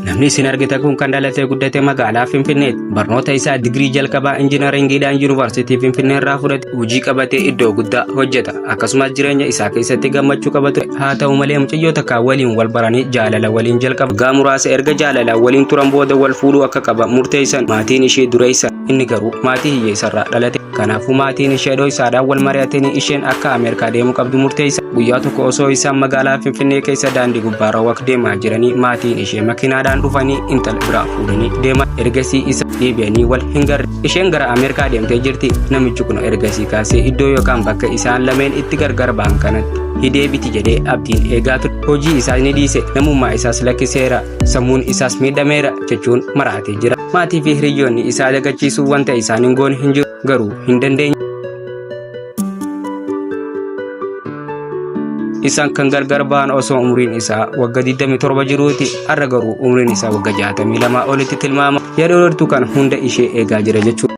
Namni isin argitan kun kan dhalatee guddate magaalaa Finfinneeti. Barnoota isaa digirii jalqabaa injinaringiidhaan Yuunivarsiitii Finfinnee irraa fudhate. Hojii qabatee iddoo guddaa hojjeta. Akkasumas jireenya isaa keessatti gammachuu qaba ture. Haa ta'u malee mucayyoo takka waliin wal baranii jaalala waliin jalqaban. Waggaa muraasa erga jaalala waliin turan booda wal fuudhuu akka qaban murteessan. Maatiin ishee dureessa. Inni garuu maatii hiyyeessarraa dhalate. Kanaafuu maatiin ishee dhoysaadhaan wal mari'atanii isheen akka Ameerikaa deemuu qabdu murteessan. Guyyaa tokko osoo isaan magaalaa Finfinnee keessa daandii gubbaarra wak deemaa jiranii maatiin ishee makiinaadhaan dhufanii intala biraa fuudhanii deeman. Ergasii isa deebi'anii wal hin garre. Isheen gara Ameerikaa deemtee jirti. Namichi kun ergasii kaasee iddoo yookaan bakka isaan lameen itti gargar ba'an kanatti hideebiti jedhee abdiin eegaa ture. Hojii isaas ni dhiise. Namummaa isaas lakkiseera. Sammuun isaas miidhameera jechuun maraatee jira. Maatii fi hiriyoonni isaa dagachiisuu wanta isaan hin goone hin jiru garuu hin dandeenye. Isaan kan gargar ba'an osoo umriin isaa wagga 27 jiruuti. Har'a garuu umriin isaa wagga 62 olitti tilmaama. Yeroo dheertuu kan hunda ishee eegaa jira jechuudha.